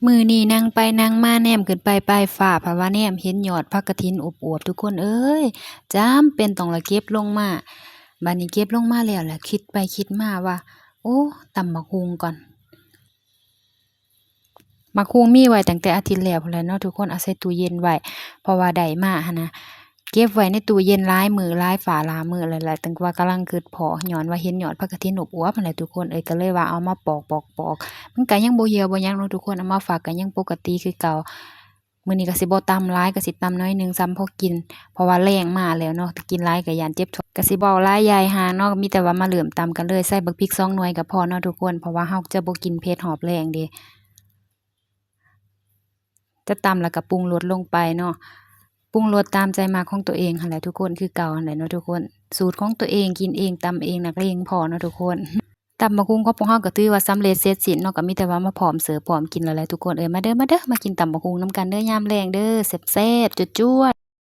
ມື້ນີ້ນັ່ງໄປນັ່ງມາແນມຂຶ້ນໄປປາຍຟ້າ ພັດວ່າແນມເຫັນຍອດຜັກກະຖິນອວບໆ ທຸກຄົນເອີຍ ຈຳເປັນຕ້ອງລະເກັບລົງມາ. ບາດນີ້ເກັບລົງມາແລ້ວລະຄິດໄປຄິດມາວ່າ ໂອ້ ຕຳບັກຫຸ່ງກ່ອນ. ໝາກຫຸ່ງມີໄວ້ຕັ້ງແຕ່ອາທິດແລ້ວພຸ້ນແຫຼະເນາະທຸກຄົນ ເອົາໃສ່ຕູ້ເຢັນໄວ້ ເພາະວ່າໄດ້ມາຫັ້ນນະ ເກັບໄວ້ໃນຕູ້ເຢັນຫຼາຍມື້ຫຼາຍຟ້າຫຼາຍມື້ແລ້ວແຫຼະ ຈັ່ງວ່າກຳລັງຄິດພໍ້ ຍ້ອນວ່າເຫັນຍອດຜັກກະຖິນອວບໆຫັ້ນແຫຼະທຸກຄົນເອີຍ ກໍເລີຍວ່າເອົາມາປອກໆໆ ມັນກໍຍັງບໍ່ຫ່ຽວບໍ່ຫຍັງເນາະທຸກຄົນ ເອົາມາຝາກກໍຍັງປົກກະຕິຄືເກົ່າ. ມື້ນີ້ກໍຊິບໍ່ຕຳຫຼາຍ ກໍຊິຕຳໜ້ອຍໜຶ່ງ ສ່ຳພໍກິນ ເພາະວ່າແລງມາແລ້ວເນາະ ກິນຫຼາຍກໍຢ້ານເຈັບທ້ອງ ກໍຊິບໍ່ເວົ້າຫຼາຍຢາຍຫ່າງເນາະ ມີແຕ່ວ່າມາເລີ່ມຕຳກັນເລີຍ ໃສ່ບັກພິກສອງໜ່ວຍກໍພໍເນາະທຸກຄົນ ເພາະວ່າເຮົາຈະບໍ່ກິນເຜັດຮອບແລງເດ້. ຈະຕຳແລ້ວກໍປຸງລົດລົງໄປເນາະ ປຸງລົດຕາມໃຈມັກຂອງຕົວເອງຫັ້ນແຫຼະທຸກຄົນ ຄືເກົ່າຫັ້ນແຫຼະເນາະທຸກຄົນ ສູດຂອງຕົວເອງ ກິນເອງ ຕຳເອງ ນັກເລງພໍເນາະທຸກຄົນ. ຕຳບັກຫຸ່ງຂອງພວກເຮົາກໍຖືວ່າສຳເລັດເສັດສິ້ນເນາະ ກໍມີແຕ່ວ່າມາພ້ອມເສີບພ້ອມກິນແລ້ວແຫຼະທຸກຄົນເອີຍ ມາເດີ ມາເດີ ມາກິນຕຳບັກຫຸ່ງນຳກັນເດີ ຍາມແລງເດີ ແຊບໆ ຈວດໆ.